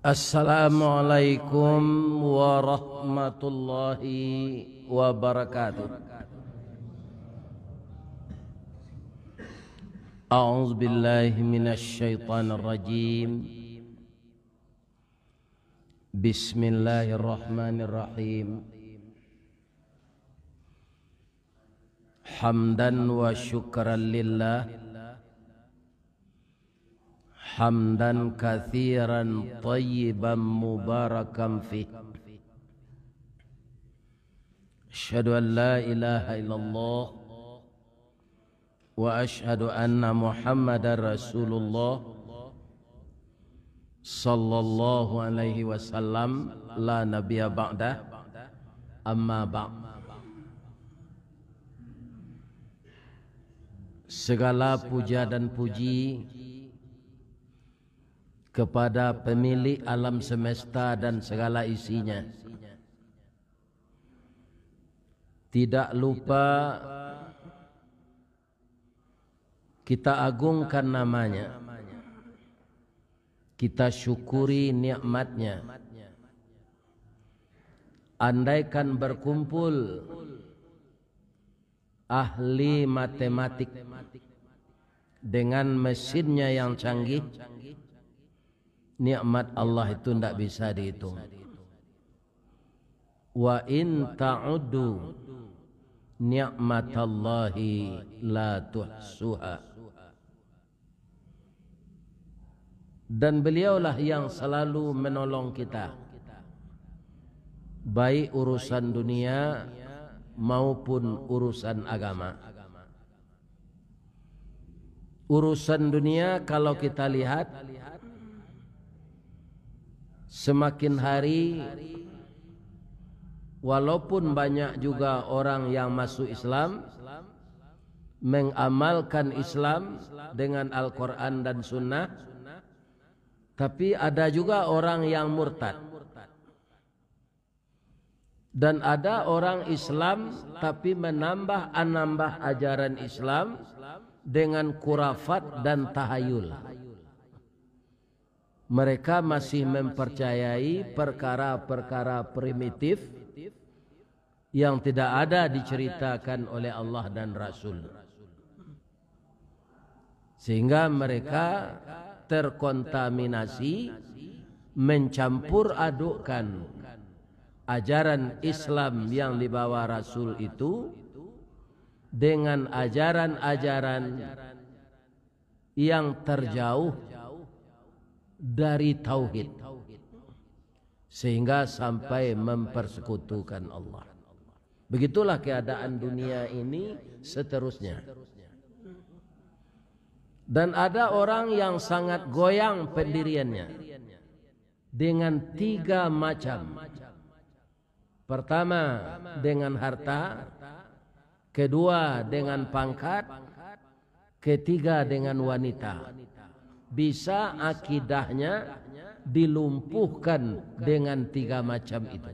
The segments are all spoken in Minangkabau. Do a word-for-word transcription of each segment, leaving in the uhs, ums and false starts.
Assalamualaikum warahmatullahi wabarakatuh. A'udzubillahi minasyaitonirrajim. Bismillahirrahmanirrahim. Hamdan wa syukran lillah. Hamdan katsiran tayyiban mubarakan fih. Asyhadu an la ilaha illallah wa asyhadu anna Muhammadar Rasulullah sallallahu alaihi wasallam, la nabiyya ba'dah, amma ba'd. Segala puja dan puji kepada pemilik alam semesta dan segala isinya. Tidak lupa kita agungkan namanya, kita syukuri nikmatnya. Andaikan berkumpul ahli matematik dengan mesinnya yang canggih, nikmat Allah itu ndak bisa dihitung. Wa in ta'uddu ni'matallahi la tuhsuha. Dan beliaulah yang selalu menolong kita, baik urusan dunia maupun urusan agama. Urusan dunia, kalau kita lihat, semakin hari, walaupun banyak juga orang yang masuk Islam, mengamalkan Islam dengan Al-Quran dan Sunnah, tapi ada juga orang yang murtad. Dan ada orang Islam, tapi menambah-anambah ajaran Islam dengan kurafat dan tahayul. Mereka masih mempercayai perkara-perkara primitif yang tidak ada diceritakan oleh Allah dan Rasul. Sehingga mereka terkontaminasi, mencampur adukkan ajaran Islam yang dibawa Rasul itu dengan ajaran-ajaran yang terjauh dari tauhid, sehingga sampai mempersekutukan Allah. Begitulah keadaan dunia ini seterusnya. Dan ada orang yang sangat goyang pendiriannya dengan tiga macam. Pertama, dengan harta, kedua, dengan pangkat, ketiga, dengan wanita. Bisa akidahnya dilumpuhkan dengan tiga macam itu.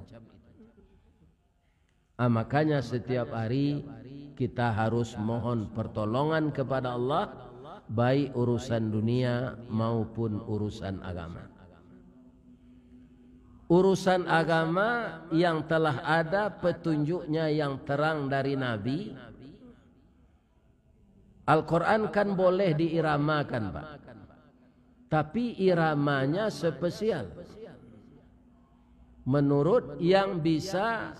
Ah, makanya setiap hari kita harus mohon pertolongan kepada Allah, baik urusan dunia maupun urusan agama. Urusan agama yang telah ada petunjuknya yang terang dari Nabi, Al-Quran kan boleh diiramakan, Pak. Tapi iramanya spesial. Menurut yang bisa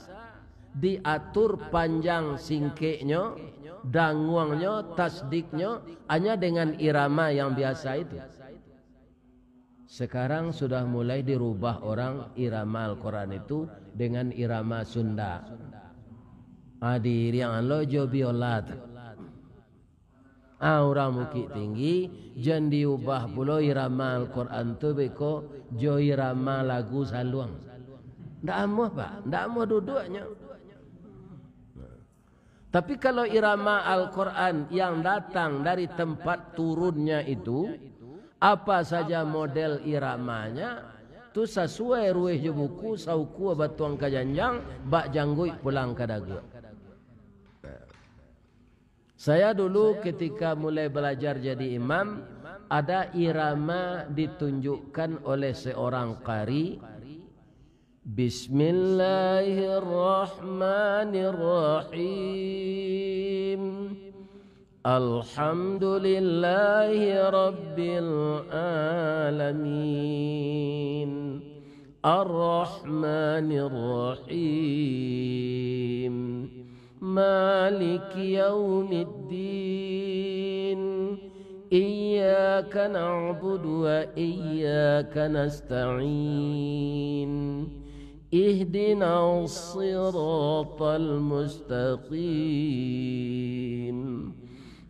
diatur panjang singkeknyo, danguangnyo, tasdiknyo, hanya dengan irama yang biasa itu. Sekarang sudah mulai dirubah orang irama Al-Quran itu dengan irama Sunda. Ah, diiriang lo jo biola tu. Ah, urang Bukik Tinggi, jan diubah pulo irama Al-Quran tu beko jo irama lagu saluang. Ndak amuah, Pak. Ndak amuah duduaknyo. Tapi kalau irama Al-Quran yang datang dari tempat turunnya itu, apa saja model iramanya, tu sasuai ruweh jo buku, saukua batuang ka janjang, bak jangguik pulang ka daguak. Saya dulu ketika mulai belajar jadi imam, Ada irama ditunjukkan oleh seorang qari, Bismillahirrahmanirrahim. Alhamdulillahi Rabbil Alamin. Ar-Rahmanirrahim. Maliki Yaumiddin. Iyyaka na'budu wa iyyaka nasta'in. Ihdinas siratal mustaqim.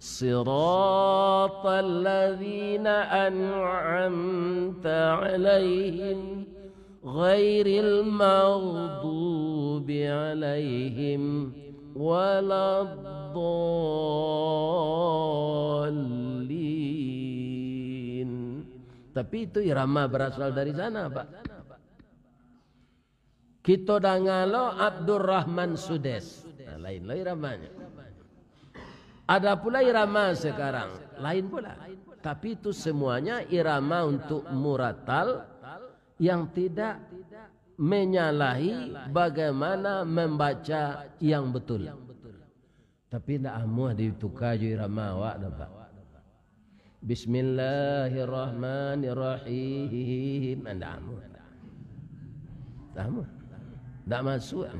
Siratal ladzina an'amta 'alaihim, ghairil maghdubi 'alaihim waladdallin. Tapi itu irama berasal dari sana, Pak. Kito danga lo Abdurrahman Sudes. Nah, lain lo iramanyo. Ada pula irama sekarang, lain pula. Tapi itu semuanya irama untuk muratal yang tidak menyalahi bagaimana membaca yang betul. Tapi ndak amuah dituka jo irama awak dah, Pak. Bismillahirrahmanirrahim. Ndak amuah. Ndak amuah. Ndak masuak.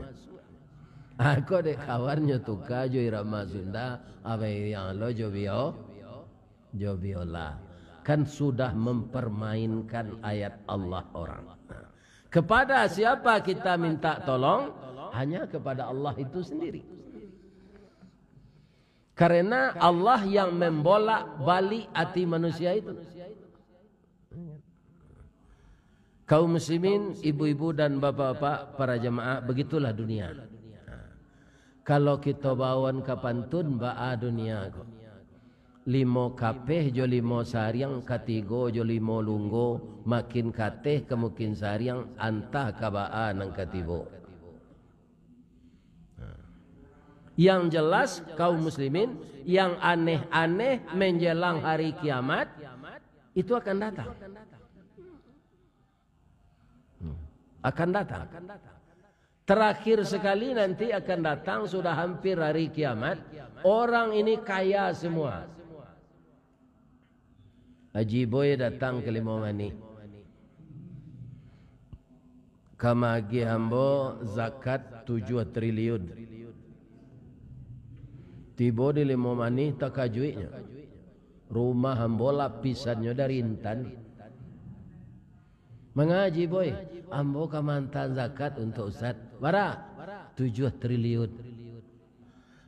Ako dek kawannyo tuka jo irama Sunda, abang yang lo jo bio, jo biola. Kan sudah mempermainkan ayat Allah orang. Kepada siapa kita minta tolong? Hanya kepada Allah itu sendiri. Karena Allah yang membolak-balik hati manusia itu. Kaum muslimin, ibu-ibu dan bapak-bapak, para jamaah, begitulah dunia. Kalau kito bawon ka pantun, baa dunia ko. Limo kapeh jo limo sariang, katigo jo limo lunggo, makin kateh ka makin sariang, antah ka baa nan ka tibo. Yang jelas, kaum muslimin, yang aneh-aneh menjelang hari kiamat, itu akan datang. Akan datang. Terakhir sekali nanti akan datang, sudah hampir hari kiamat. Orang ini kaya semua. Haji Boy datang ka Limau Manih, ka magiah ambo zakat tujuah triliun. Tibo di Limau Manih, takajuiknyo, rumah ambo lapisannyo dari intan. Manga Haji Boy, ambo ka maanta zakat untuak Ustaz. Bara? Tujuah triliun.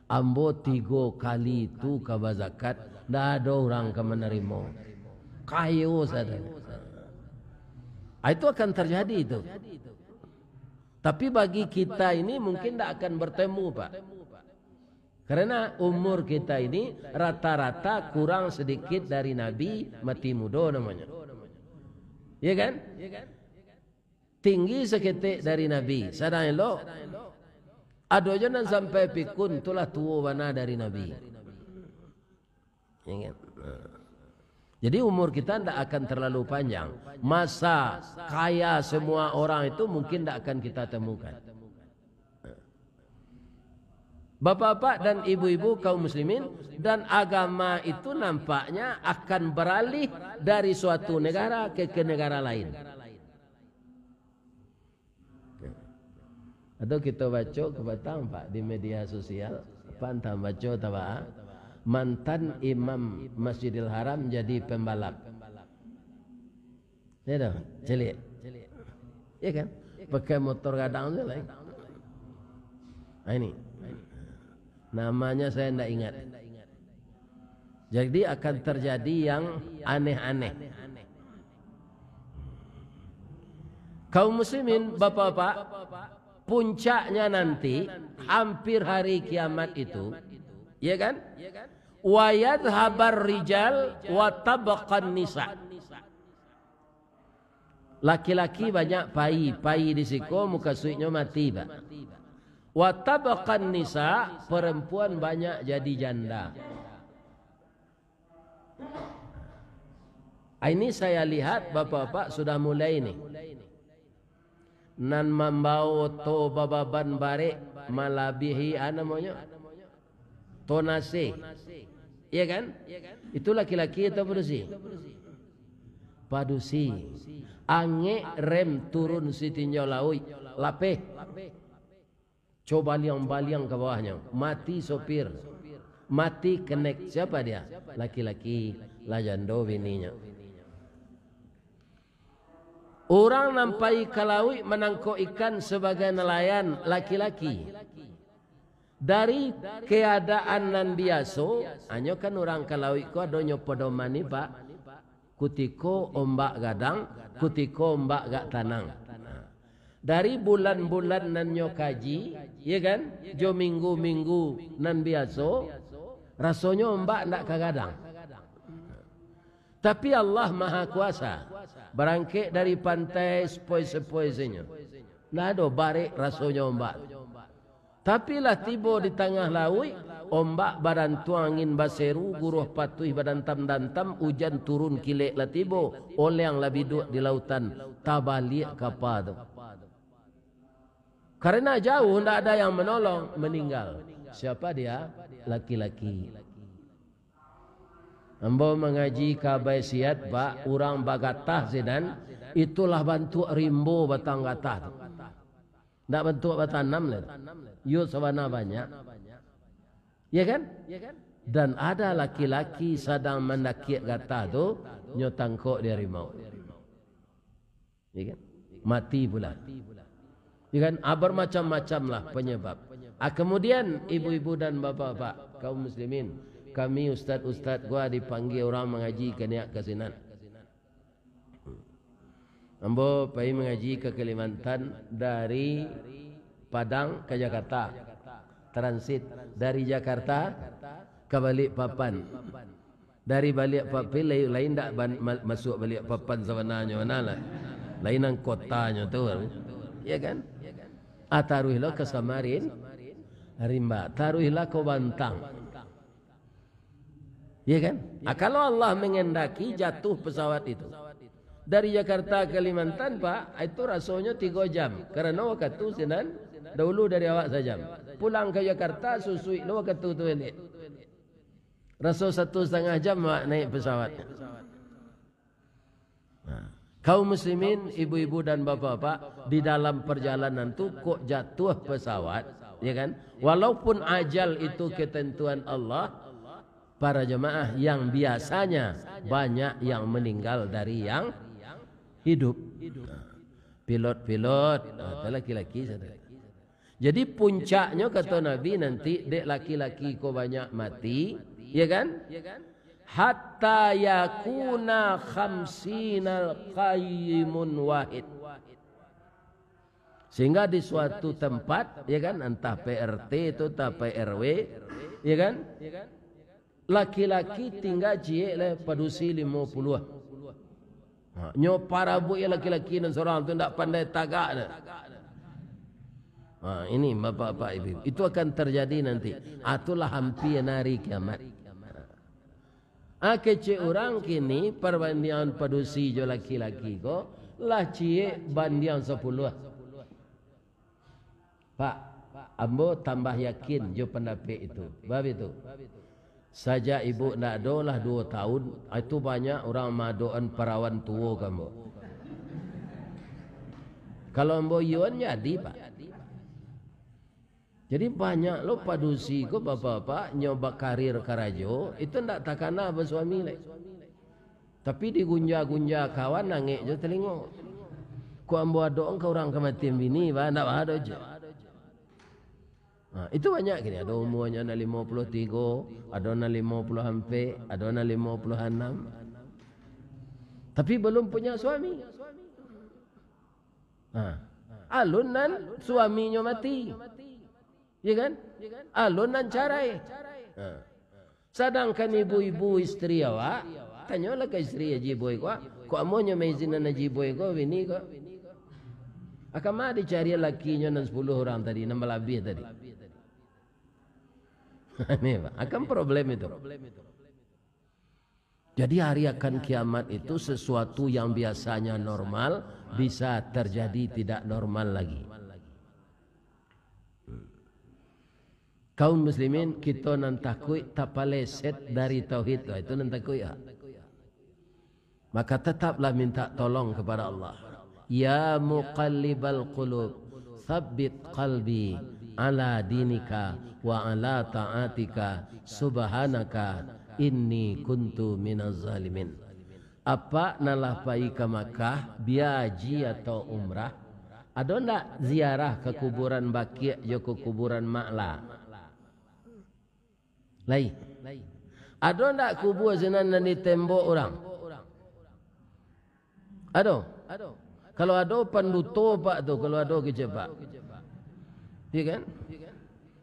Ambo tigo kali tu ka bazakat, ndak ado urang ka manarimo. Kayo sajo. Ah, itu akan terjadi itu. Tapi bagi kita ini mungkin ndak akan bertemu, Pak. Karena umur kita ini rata-rata kurang sedikit dari Nabi, mati mudo namonyo. Iya kan? Tinggi saketek dari Nabi, sadang elok. Ado jo nan sampai pikun, tu lah tuo bana dari Nabi. Ya kan? Nah. Jadi umur kita ndak akan terlalu panjang. Masa kaya semua orang itu mungkin ndak akan kita temukan. Bapak-bapak dan ibu-ibu kaum muslimin, dan agama itu nampaknya akan beralih dari suatu negara ke, ke negara lain. Ado kito baco kapatang, Pak, di media sosial, apa antah baco atau apa, mantan imam Masjidil Haram jadi pembalap. Ya dah, caliak. Ya kan? Pakai motor gadang tu lah. Nah, ini. Namanya saya ndak ingat. Jadi akan terjadi yang aneh-aneh. Kaum muslimin, bapak-bapak, puncaknya nanti hampir hari kiamat itu, ya kan? Wa yadhhabar rijal wa tabqan nisa. Laki-laki banyak pai, pai di siko mukasuiknyo mati, Pak. Wa tabqan nisa, perempuan banyak jadi janda. Ini saya lihat bapak-bapak sudah mulai nih. Nan mambawo oto bababan barek malabihi, ah, namonyo, tonase. Iya kan? Itu laki-laki atau padusi? Padusi. Angek rem turun sitinjau lauik, lapeh. Cobaliang-baliang ka bawahnyo, mati sopir, mati kenek. Siapa dia? Laki-laki, lah jando bininyo. Urang nan pai ka lauik manangkok ikan sabagai nalayan, laki-laki. Dari keadaan nan biaso, hanyo kan urang ka lauik ko adonyo pedoman ni, Pak. Kutiko ombak gadang, kutiko ombak gak tanang. Dari bulan-bulan nan nyo kaji, ya kan, jo minggu-minggu nan biaso, rasonyo ombak ndak ka gadang. Tapi Allah Maha Kuasa, barangkek dari pantai sepoi-sepoi sinyo, ndak ado barek rasonyo ombak. Tapi lah tibo di tangah lauik, ombak badantuang, angin baseru, guruah patuih badantam-dantam, ujan turun kilek lah tibo, oleang lah biduak di lautan, tabaliak kapa tu. Karena jauh, ndak ada yang menolong, meninggal. Siapa dia? Laki-laki. Ambo mangaji ka Abai Siat, Pak, urang bagatah sinan, itulah bantuak rimbo batang gatah tu. Ndak bantuak batanam lah. Yo sabana banyak. Ya kan? Dan ada laki-laki sadang mandakiak gatah tu, nyo tangkok di harimau. Ya kan? Mati pula. Ya kan? Ah, bermacam-macam lah penyebab. Ah, kemudian ibu-ibu dan bapak-bapak, kaum muslimin, kami ustad-ustad gua dipanggia urang mangaji ka niak ka sinan. Ambo pai mangaji ka Kalimantan dari Padang ka Jakarta. Transit dari Jakarta ka Balikpapan. Dari Balikpapan lain, lain dak ban-, ma-, masuak Balikpapan sabananyo, mana lah. Lain nan kotanyo tu, ya kan? Ah, taruih lo ka Samarin-, Rimba, taruih lah ka Bantang. Ya kan? Ah, kalau Allah menghendaki, jatuh pesawat itu. Dari Jakarta ke Kalimantan, Pak, itu rasonyo tigo jam. Karena wakatu sinan dahulu dari awak sajam. Pulang ke Jakarta, susuik lo wakatu tu elok. Raso satu setengah jam awak naik pesawat. Nah, kaum muslimin, ibu-ibu dan bapak-bapak, di dalam perjalanan tu kok jatuh pesawat, ya kan? Walaupun ajal itu ketentuan Allah, para jemaah, yang biasanya banyak yang meninggal dari yang hidup. Nah, pilot-pilot, nah, itu laki-laki saudara. Jadi, puncaknyo, kato Nabi, nanti dek laki-laki ko banyak mati, ya kan? Hatta yakuna khamsinal qayyimun wahid. Sehingga di suatu tempat, ya kan, entah P R T tu, entah P R W, ya kan, laki-laki tingga ciek lai padusi limo puluah. Ha, nyo parabuik laki-laki nan surang tu ndak pandai tagak dah. Ha, ini bapak-bapak ibu-ibu, itu akan terjadi nanti. Ah, itulah hampir hari kiamat. Ah, kecek urang kini, parbandingan padusi jo laki-laki ko lah ciek bandiang sapuluah. Pak, ambo tambah yakin jo pandapek itu. Bab itu. Sajak ibu ndak ado lah duo taun, itu banyak urang maadokan parawan tuo ka ambo. Kalau ambo iyoan jadi, Pak. Jadi, banyak lo padusi ko, bapak-bapak, nyo bakarir karajo, itu ndak takana basuami lai. Tapi digunja-gunja kawan, angek jo talingo. Kok ambo adok ka urang kamatian bini, bah, ndak bah ado jo. Nah, itu banyak kini, ado umuanyo nan limo puluah tigo, ado nan limo puluah ampek, ado nan limo puluah anam. Tapi belum punya suami. Nah, alun nan suaminyo mati. Ya kan? Alun nan carai. Nah. Sadangkan ibu-ibu istri awak, tanyolah ka istri Haji Boy ko, "Kok amonyo maizinan Haji Boy ko, bini ko? Akan ma dicari lakinyo nan sapuluah urang tadi, nan balabiah tadi?" Ini, Pak, akan problem itu. Jadi, hari akan kiamat itu sesuatu yang biasanya normal bisa terjadi tidak normal lagi. Kaum muslimin, kito nan takuik tapaleset dari tauhid tu, itu nan takuik, ah. Maka tetaplah minta tolong kepada Allah. Ya muqallibal qulub, tsabbit qalbi ala dinika wa ala ta'atika, subhanaka inni kuntu minaz zalimin. Apak nan lah pai ka Makkah, bia haji atau umrah, ado ndak ziarah ka kuburan Baqi' jo ka kuburan Ma'la? Lai. Ado ndak kubua sinan nan ditembok urang? Ado? Kalau ado, panduto pak tu, kalau ado kecek pak. Iya kan?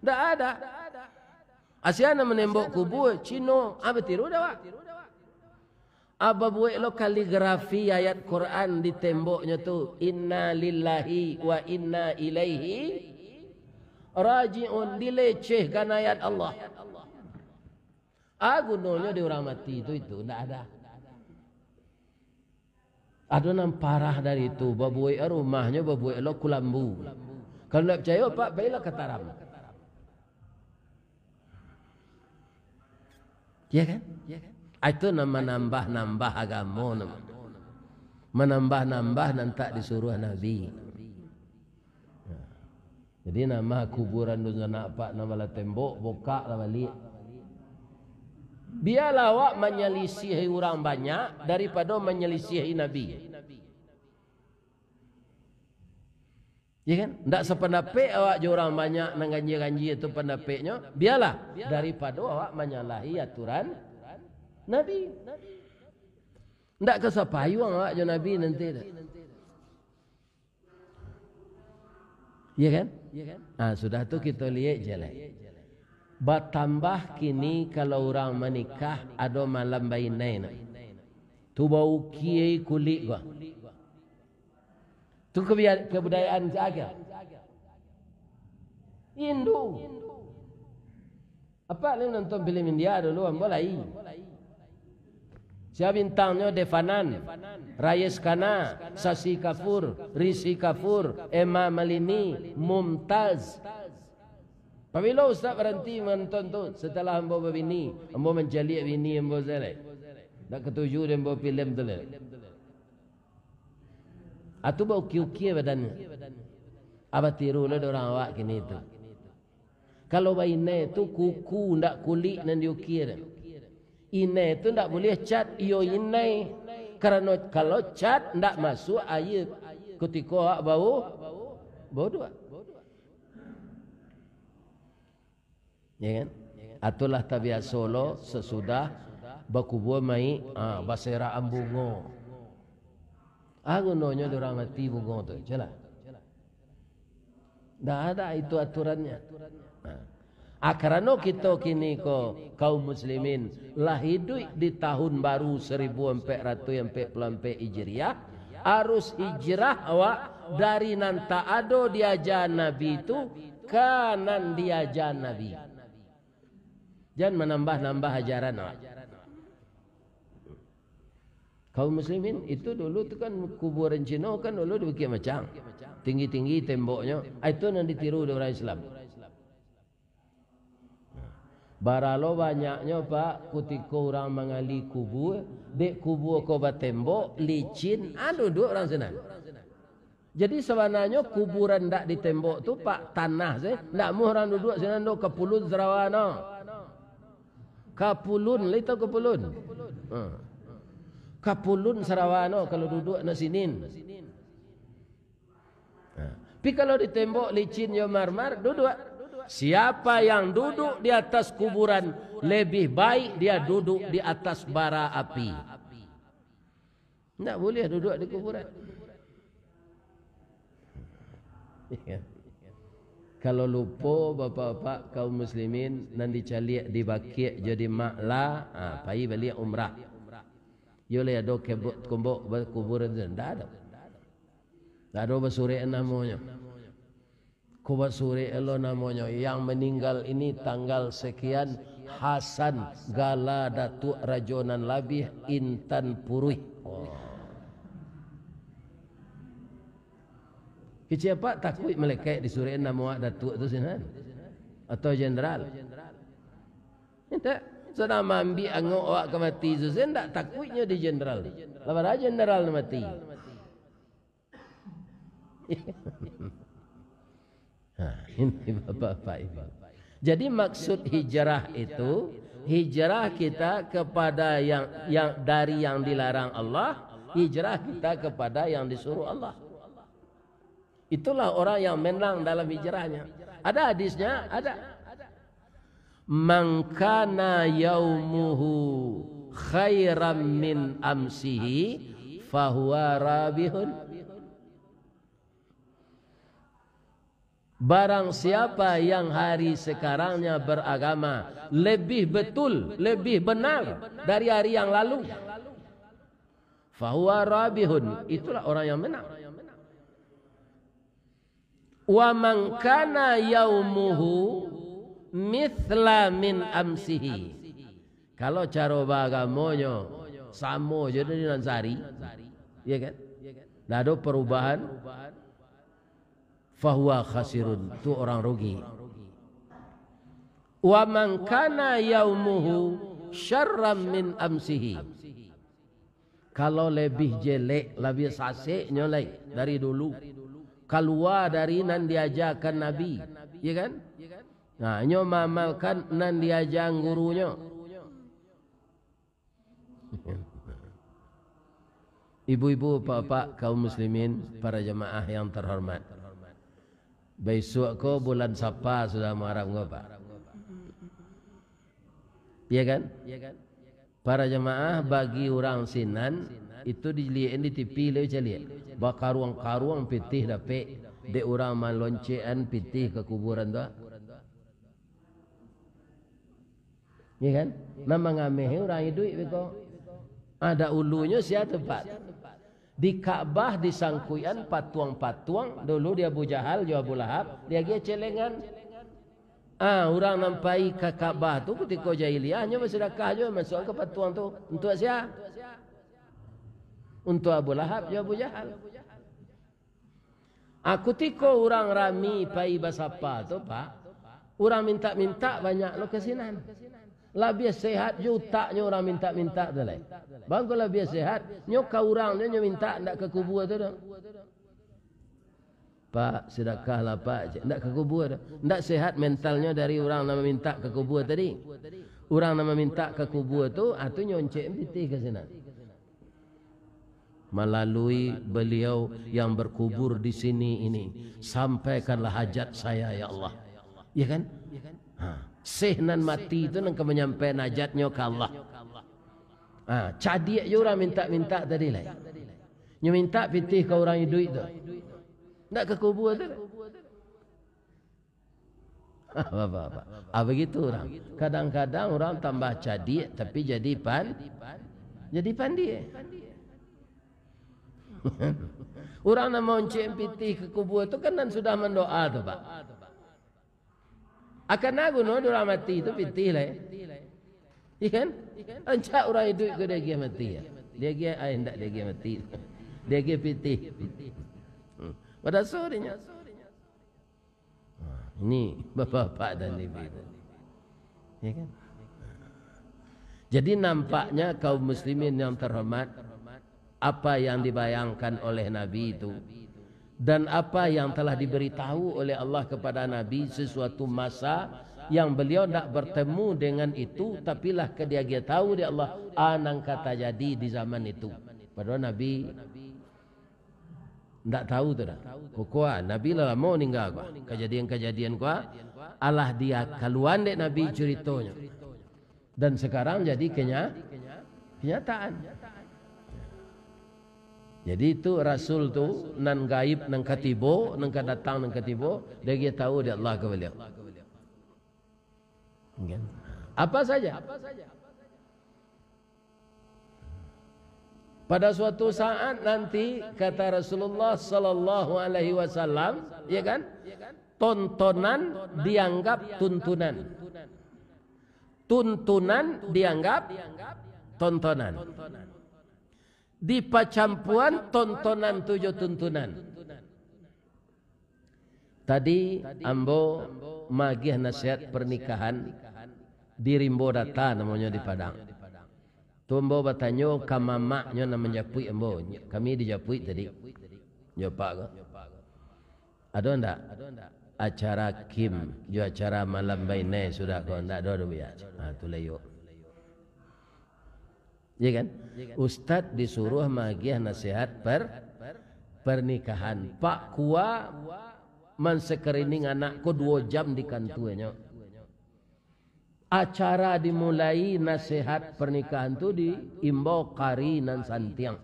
Ndak ada. Asia nan manembok kubua, Cino, ah, batiru dah, Wak? Ah, babuek lo kaligrafi ayat Quran di temboknyo tu, "Inna lillahi wa inna ilaihi raji'un," dilecehkan ayat Allah. Ah, gunonyo di urang mati tu itu, ndak ada. Ado nan parah dari tu, babuek rumahnyo, babuek lo kulambu. Kalau ndak picayo, Pak, pailah ka Taram. Iya kan? Ah, itu nan manambah-nambah agamo namonyo. Manambah-nambah nan tak disuruah Nabi. Jadi, nambah kuburan dunsanak apak, nambahlah tembok, bukaklah baliak. Bialah awak manyalisiahi urang banyak daripado manyalisiahi Nabi. Ya kan? Ndak sapandapek awak jo urang banyak nan ganjia-ganjia tu pandapeknyo, bialah, daripado awak manyalahi aturan Nabi. Ndak ka sapayuang awak jo Nabi nanti tu. Ya kan? Ah, sudah tu kito liek je lah. Batambah kini kalau urang manikah ado malam bainai nak. Tu baukia kulik ko. Tu kebia-, kebudayaan si akhir. Indu. Apak lai nonton filem India dulu, ambo lai. Sia bintangnyo? Dave Anand, Rajesh Khanna, Shashi Kapoor, Rishi Kapoor, Hema Malini, Mumtaz. Pabilo Ustaz baranti manonton tu? Setelah ambo babini, ambo mancaliak bini ambo sajo lai. Ndak katuju dek ambo filem tu lai. Atu baukia-ukia badannyo. Abah tiru lo dek urang awak kini tu. Kalau bainai tu kuku, ndak kulik nan diukia. Inai tu ndak buliah cat, iyo inai. Karano kalau cat ndak masuak aia kutiko awak bau, bauduak. Ya kan? Atulah tabiaso lo sasudah bakubua mayik, ah, baserakan bungo. Ah, gunonyo dek urang mati bungo tu, jelah. Ndak ada itu aturannyo. Nah. Ah, karano kito kini ko kaum muslimin lah iduik di tahun baru saribu ampek ratuih ampek puluah ampek Hijriah, harus hijrah awak dari nan tak ado di ajaran Nabi tu ka nan di ajaran Nabi. Jan manambah-nambah ajaran awak. Kaum muslimin, itu dulu tu kan kuburan Cino kan dulu di Bukik Macang. Tinggi-tinggi temboknyo. Ah, itu nan ditiru dek urang Islam. Baralo banyaknyo, Pak, kutiko urang mangali kubua, dek kubua ko batembok, licin, ah, duduak urang sinan. Jadi, sabananyo kuburan ndak ditembok tu, Pak, tanah se, ndak amuah urang duduak sinan doh, kapulun sarawa no. Kapulun, lai tau kapulun? Ha. Kapulun sarawa no kalau duduak nak sinin. Ha. Tapi kalau ditembok licin jo marmar, duduak. Siapa yang duduk di atas kuburan, lebih baik dia duduk di atas bara api. Ndak buliah duduak di kuburan. Kalau lupo, bapak-bapak, kaum muslimin, nan dicaliak di Baqi' jo di Ma'la, ah, pai baliak umrah. Iyo lai ado kebok-, kombok ba-, kuburan tu? Ndak ado. Ndak ado basurek namonyo. Ko basurek lo namonyo, yang meninggal ini tanggal sekian, Hasan, gala Datuak Rajo nan labiah intan puruih. Oh. Kecil apak takuik malekaik disuruah namo awak Datuak tu sinan? Atau Jenderal? Indak. Sadang maambiak angok awak ka mati tu, saya indak takuiknyo di Jenderal. Lah padahal Jenderal nan mati. Ha, ini bapak-bapak ibu. Jadi maksud hijrah itu, hijrah kita kepada yang, yang dari yang dilarang Allah, hijrah kita kepada yang disuruh Allah. Itulah orang yang menang dalam hijrahnya. Ada hadisnya, ada. "Man kana yaumuhu khairan min amsihi, fahuwa rabihun." Barang siapa yang hari sekarangnya beragama lebih betul, lebih benar dari hari yang lalu, fahuwa rabihun, itulah orang yang menang. "Wa man kana yaumuhu mithla min amsihi." Kalau caro baagamonyo samo jo dari nan sari, ya kan? Ndak ado perubahan, fahuwa khasirun, tu orang rugi. "Wa man kana yaumuhu syarran min amsihi." Kalau lebih jelek, lebih saseknyo lai dari dulu, kalua dari nan diajakan Nabi, ya kan? Nah, nyo maamalkan nan diaja gurunyo. Ibu-ibu, bapak-bapak, kaum muslimin, para jamaah yang terhormat. Bisuak ko bulan Sapa sudah Muharram ko, Pak? Iya kan? Para jamaah, bagi urang sinan, itu diliek di T V lai caliak. Bakaruang-karuang pitih dapek dek urang maloncekan pitih ka kuburan tu. Iya kan? Nan mangamehi urang iduik beko. Ada ulunyo sia tempat. Di Ka'bah disangkuikan patuang-patuang, dulu di Abu Jahal jo Abu Lahab, diagiah celengan. Ah, urang nan pai ka Ka'bah tu kutiko jahiliah, nyo basadakah jo masuak ka patuang tu. Untuak sia? Untuak Abu Lahab jo Abu Jahal. Ah, kutiko urang rami pai basapa tu, Pak, urang mintak-mintak banyak lo ka sinan. Labiah sehat jo utaknyo urang mintak-mintak tu lai. Bangko labiah sehat, nyo ka urang nyo, nyo mintak, ndak ka kubua tu doh. "Pak, sadakah lah, Pak," cek, ndak ka kubua tu. Ndak sehat mentalnyo dari urang nan mamintak ka kubua tadi. Urang nan mamintak ka kubua tu, ah, tu nyoncek pitih ka sinan. "Malalui beliau yang berkubur di sini ini, sampaikanlah hajat saya, ya Allah." Ya kan? Ha. Syekh nan mati tu nan ka manyampaikan hajatnyo ka Allah. Ha, cadiak jo urang mintak-mintak tadi lai. Nyo mintak pitih ka urang iduik tu. Ndak ka kubua tu. Apa-apa. Ah, begitu urang. Kadang-kadang urang tambah cadiak, tapi jadi pan-, jadi pandia. Urang nan maoncek pitih ka kubua tu kan nan sudah mandoa tu, Pak. Akan a guno di urang mati tu pitih lai. Iya kan? Rancak urang iduik ko diagiah mati, ya. Diagiah, ai, ndak diagiah mati. Diagiah pitih. Hmm. Padaso dinyo. Nah, ini bapak-bapak dan ibu-ibu. Ya kan? Jadi nampaknya kaum muslimin yang terhormat, apa yang dibayangkan oleh Nabi itu, dan apa yang telah diberitahu oleh Allah kepada Nabi, sesuatu masa yang beliau ndak bertemu dengan itu, tapi lah ka diagiah tahu dek Allah, a nan ka tajadi di zaman itu. Padahal Nabi ndak tahu tu dah. Kok ko a, Nabi lah lamo ningga ko a. Kajadian-kajadian ko a, alah dikaluan dek Nabi curitonyo. Dan sekarang jadi kenya-, kenyataan. Jadi itu Rasul tu, nan gaib, nan ka tibo, nan ka datang, nan ka tibo, diagiah tahu dek Allah ka baliau. Kan? Apa saja. Pada suatu saat nanti, kata Rasulullah sallallahu alaihi wasallam, ya kan? Tontonan dianggap tuntunan. Tuntunan dianggap tontonan. Dipacampuan tontonan tu jo tuntunan. Tadi ambo magiah nasihat pernikahan di Rimbo Data, namonyo di Padang. Tu ambo batanyo ka mamaknyo nan manjapuik ambo. Kami dijapuik tadi. Jo Pak ko. Ado ndak acara kim jo acara malam bainai sudah ko? Ndak ado, ado buya. Ha, tu layok. Iya kan? Ustad disuruh magiah nasihat per-, pernikahan. Pak Kua manscreening anak ko duo jam di kantuanyo. Acara dimulai nasihat pernikahan tu diimbau kari nan santiang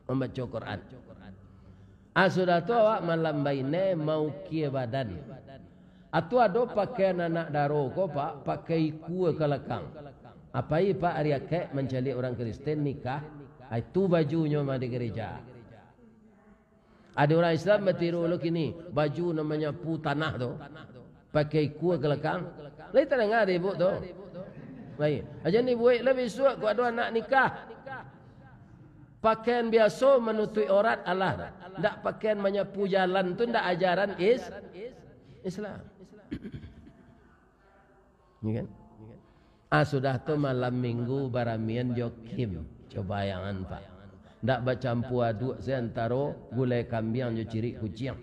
mambaco Quran. Ah, sudah tu awak malam bainai maukia badan. Atu ado pakaian anak daro ko, Pak, pakai ikua ka lakang. Apai, Pak, ari akaik mancaliak urang Kristen nikah, ah, itu bajunyo mah di gereja. Ado urang Islam batiru lo kini, baju nan manyapu tanah tu, pakai ikua ka lakang. Lai tadanga dek ibuk tu? Lai. Aja ni buek lah bisuak ko ado anak nikah. Pakaian biaso manutuik aurat, alah. Ndak pakaian manyapu jalan tu ndak ajaran is-, Islam. Ya kan? Ah, sudah tu malam minggu baramian jo kim. Coba bayangan, Pak. Ndak bacampua aduk se antaro gulai kambiang jo cirik kuciang.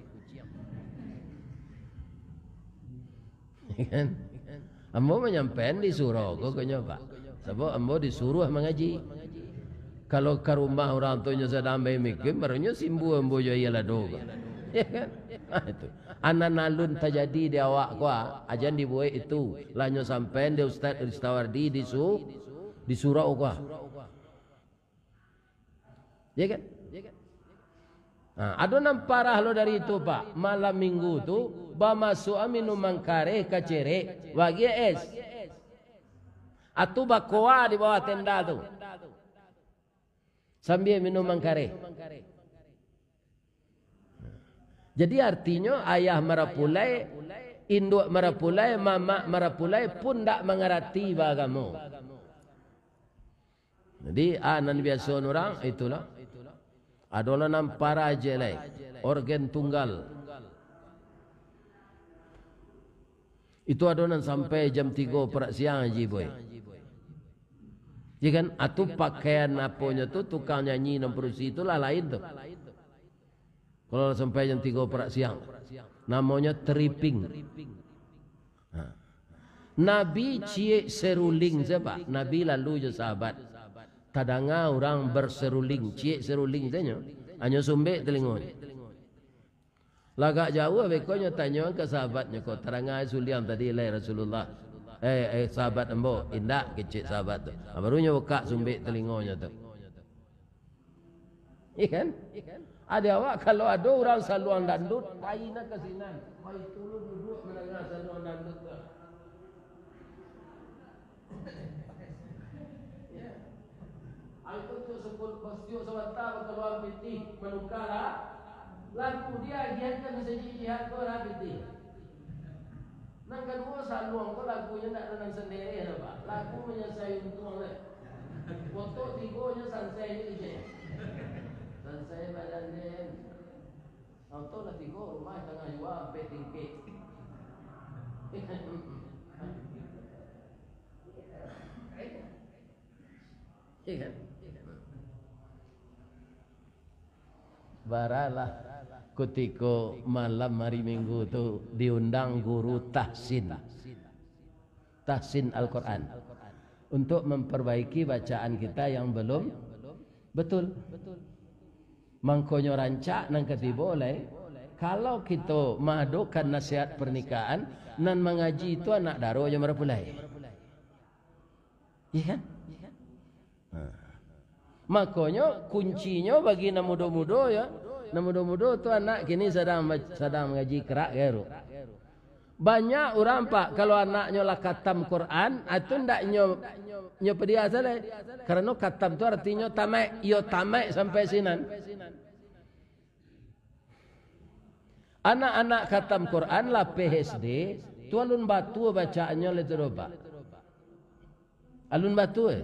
Ya kan? Ambo manyampaian di surau ko, konyo, Pak. Sabab ambo disuruah mangaji. Kalau ka rumah urang tu nyo sadang baimbau kim, barunyo simbua ambo jo aia lado ko. Ya kan? Ah, itu. Anan alun tajadi di awak ko, ah, ajan dibuek itu. Lah nyo sampaian di Ustaz Ristawardi di su-, di surau ko, ah. Ya kan? Ha, ado nan parah lo dari itu, Pak. Malam minggu tu, bamasuak minuman kareh ka cerek, bagi es. Atu bakoa di bawah tenda tu. Sambia minuman kareh. Jadi artinyo, ayah marapulai, induak marapulai, mamak marapulai pun ndak mangarati baagamo. Jadi, ah, nan biaso urang, itulah. Ado lo nan parah je lai, organ tunggal. Itu ado nan sampai jam tigo parak siang, Haji Boy. Ya kan? Atu pakaian aponyo tu, tukang nyanyi nan padusi tu lah lain tu. Kalau lah sampai jam tigo parak siang, namonyo tripping. Ha. Nabi ciek seruling se, Pak. Nabi lalu jo sahabat. Tadanga urang berseruling, ciek seruling se nyo. Hanyo sumbek talingonyo. Lah agak jauah beko nyo tanyo ka sahabatnyo ko, "Tadanga suliang tadi lai Rasulullah?" "Eh, eh, sahabat ambo." "Indak," kecek sahabat tu. Ha, baru nyo bukak sumbek talingonyo tu. Iya kan? Ado awak, kalau ado urang saluang dandut, pai nak ka sinan. Pai tulun duduak mandanga saluang dandut tu. Ya. Ai tu, tu sebut, setiok sabanta bakaluan pitih, manuka lah. Lagu dia agiahkan ka sajik jihad tu lah pitih. Nan kaduo, saluang ko lagunyo ndak ado nan sandiri doh, Pak. Lagu manyasai untuang deh. Kotok tigo nyo sansai je kecek. Sansai badan den. Auto lah tigo, rumah tangah jua, ampek tingkek. Iya kan? Baralah kutiko malam hari Minggu tu diundang guru tahsin, tahsin Al-Quran, untuk memperbaiki bacaan kita yang belum betul. Mangkonyo rancak nan katibo lai, kalau kito maadokan nasihat pernikahan, nan mangaji tu anak daro jo marapulai. Iya kan? Ha. Makonyo, kuncinyo bagi nan mudo-mudo, ya. Nan mudo-mudo tu anak kini sadang, sadang mangaji kerak, ya, Ru? Banyak urang, Pak, kalau anaknyo lah katam Quran, ah, tu ndak nyo, nyo padiah salah. Karano katam tu artinyo tamaik, iyo tamaik sampai sinan. Anak-anak katam Quran lah P H D, tu alun batua bacaannyo lai tu doh, Pak. Alun batua.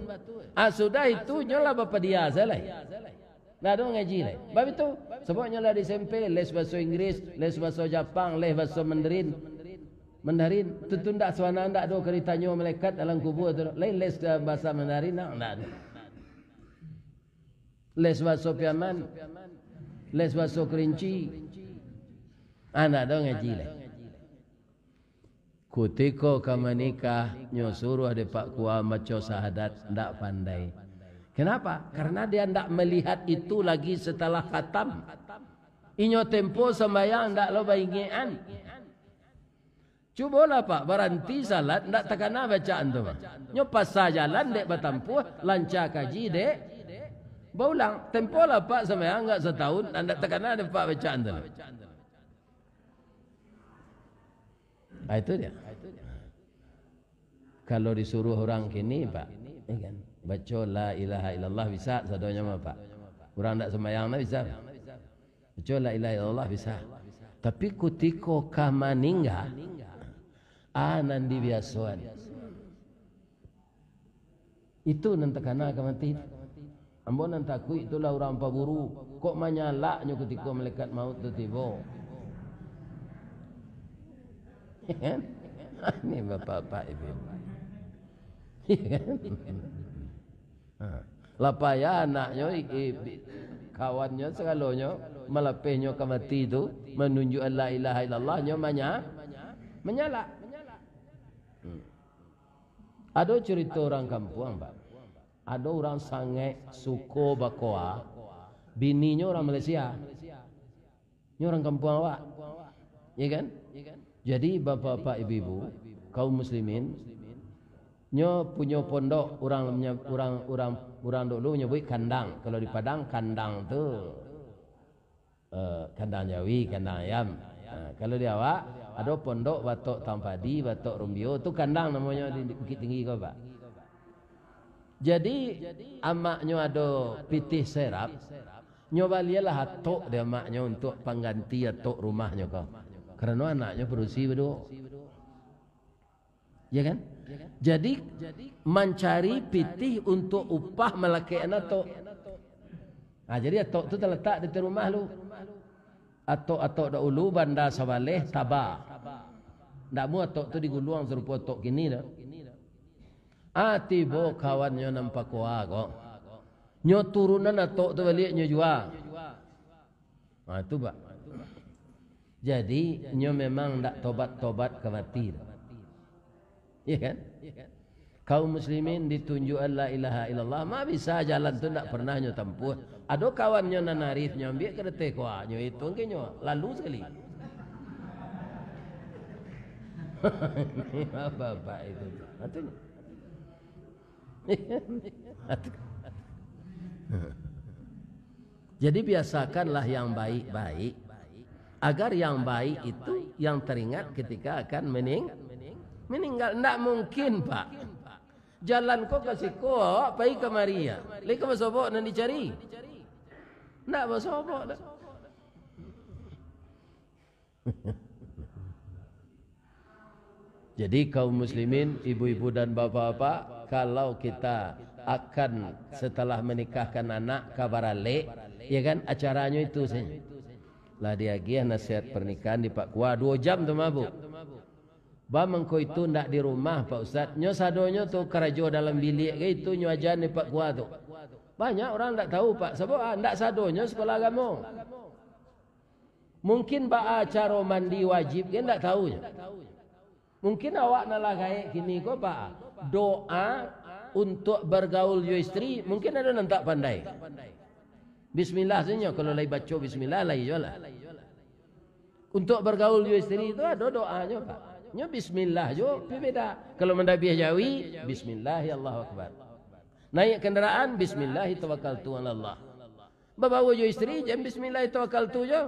Ah, sudah itu, nyo lah bapadia sajo lai. Ndak ado ngaji lai. Bab itu, sabab nyo lah di S M P, les bahaso Inggris, les bahaso Japang, les bahaso Mandarin. Mandarin, tu, tu ndak suana, ndak ado ka ditanyo malaikat dalam kubua tu. Lai les ka bahasa Mandarin, ndak, ndak ado. Les bahaso Piaman, les bahaso Kerinci. Ah, ndak ado ngaji lai. Kutiko ka manikah, nyo suruah dek Pak Kua maco sahadat, ndak pandai. Kenapa? Karena dia ndak melihat itu lagi setelah khatam. Inyo tempo sambayang ndak lo baingekan. Cubolah, Pak, baranti salat, ndak takana bacaan tu, mah. Nyo pasa jalan dek batampuah, lanca kaji dek baulang. Tempo lah, Pak, sambayang ndak satahun, ndak takana dek Pak bacaan tu. Ah, itu dia. Kalau disuruh orang kini, Pak, ya kan? Baco la ilaha illallah bisa sadonyo mah, Pak. Urang ndak sambayang lah bisa. Baco la ilaha illallah bisa. Tapi kutiko ka maningga, ah, nan dibiasoan. Itu nan takana ka mati. Ambo nan takuik tu lah urang paburu. Kok manyalaknyo kutiko malaikat maut tu tibo. Ya kan? Ini bapak-bapak ibu-ibu. Ya kan? Ha. Lah payah anaknyo, i-, i-, bi-, kawannyo, sagalonyo, malapehnyo ka mati tu, manunjuak la ilaha illallah, nyo manya-, manyalak. Hmm. Ado curito urang kampuang, Pak. Ado urang sangaik suko bakoa, bininyo urang Malaysia. Nyo urang kampuang awak. Ya kan? Jadi, bapak-bapak, ibu-ibu, kaum muslimin, nyo punyo pondok, urang, urang, urang, urang dulu nyabuik kandang. Kalau di Padang, kandang tu, eh, kandang jawi, kandang ayam. Ha, kalau di awak, ado pondok batok tampadi, batok rumbio, tu kandang namonyo di, di Bukittinggi ko, Pak. Jadi, amaknyo ado pitih serap, nyo balialah atok dek amaknyo untuak pangganti atok rumahnyo ko. Karano anaknyo padusi baduo. Ya kan? Jadi, mancari pitih untuak upah malakekkan atok. Nah, jadi atok tu talatak di ateh rumah lu. Atok-atok dahulu banda sabaleh taba. Ndak amuah atok tu diguluang sarupo atok kini doh. Ah, tibo kawannyo nan pakoa ko. Nyo turunan atok tu baliak, nyo jua. Ah, tu, Pak. Jadi, nyo memang ndak tobat-tobat ka mati tu. Iya kan? Kaum muslimin ditunjuakan la ilaha illallah, ma bisa jalan tu ndak pernah nyo tampuah. Ado kawannyo nan arif, nyo ambiak ka ateh koa, nyo ituang ka nyo, lalu sakali. Bapak itu. Atunyo. Jadi, biasakanlah yang baik-baik, agar yang baik itu yang teringat ketika akan mening-, meninggal. Ndak mungkin, Pak. Jalan ko ka siko, awak pai kamari, ya. Lai ka basobok nan dicari? Ndak basobok, dak. Jadi, kaum muslimin, ibu-ibu dan bapak-bapak, kalau kita akan setelah menikahkan anak ka baralek, ya kan, acaranyo itu sajo. Lah diagiah nasihat pernikahan di Pak Kua, duo jam tu mabuk. Ba mangko itu ndak di rumah, Pak Ustaz. Nyo sadonyo tu karajo dalam biliak ka itu nyo aja di Pak Kua tu. Banyak urang ndak tahu, Pak. Sabab, ah, ndak sadonyo sekolah agamo. Mungkin baa caro mandi wajib ge ndak tahu nyo. Mungkin awak nan lah gaek kini ko, Pak, doa untuak bagaul jo isteri, mungkin ado nan tak pandai. Bismillah sajo, kalau lai baco bismillah, lai jo lah. Untuak bagaul jo isteri tu ado doanyo, Pak. Nyo bismillah jo, tapi beda. Kalau mandabiah jawi, bismillah, Allahu Akbar. Naiak kandaraan, bismillah, tawakkaltu alallah. Babaua jo isteri, jan bismillah tawakkaltu jo.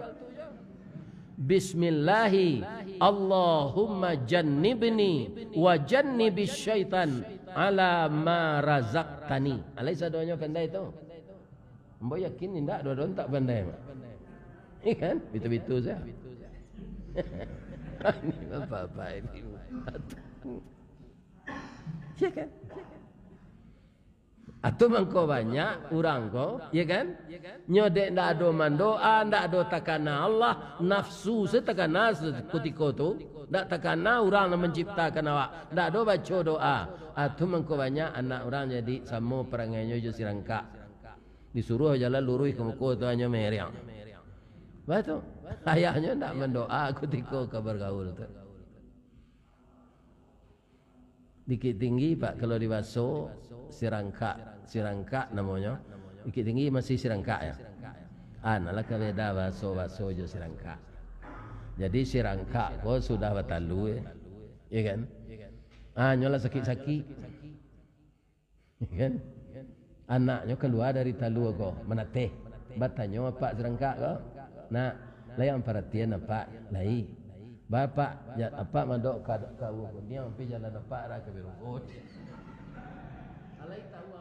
Bismillahi, Allahumma jannibni wa jannibis syaitan ala ma razaqtani. Alai sadonyo pandai tu. Ambo yakin indak, dua-duo tak pandai, Mak. Iya kan? Bitu-bitu saja. Ini apa-apa ini. Iya kan? Atau mangko banyak urang ko, ya kan? Nyo dek ndak ado mandoa, ndak ado takana Allah, nafsu se takana se-, kutiko tu. Ndak takana urang nan manciptakan awak, ndak ado baco doa. Atau mangko banyak anak urang jadi samo parangainyo jo sirangkak. Disuruah jalan luruih ka muko tu hanyo meriang. Batua. Ayahnyo ndak mandoa kutiko ka bagaul tu. Bukittinggi, Pak, kalau di baso sirangkak, sirangkak namonyo. Bukittinggi masih sirangkak, ya? Ah, nah lah ka beda baso-baso jo sirangkak. Jadi sirangkak ko sudah batalua, ya kan? Ah, nyo lah sakik-sakik. Ya kan? Anaknyo kalua dari talua ko, manateh. Batanyo apak sirangkak ko, "Nak, lai ang paratian apak, lai?" Bapak, ja-, apak madok ka, ka Kuniang, pi jalan apak arah ka Birugut. Alai tahu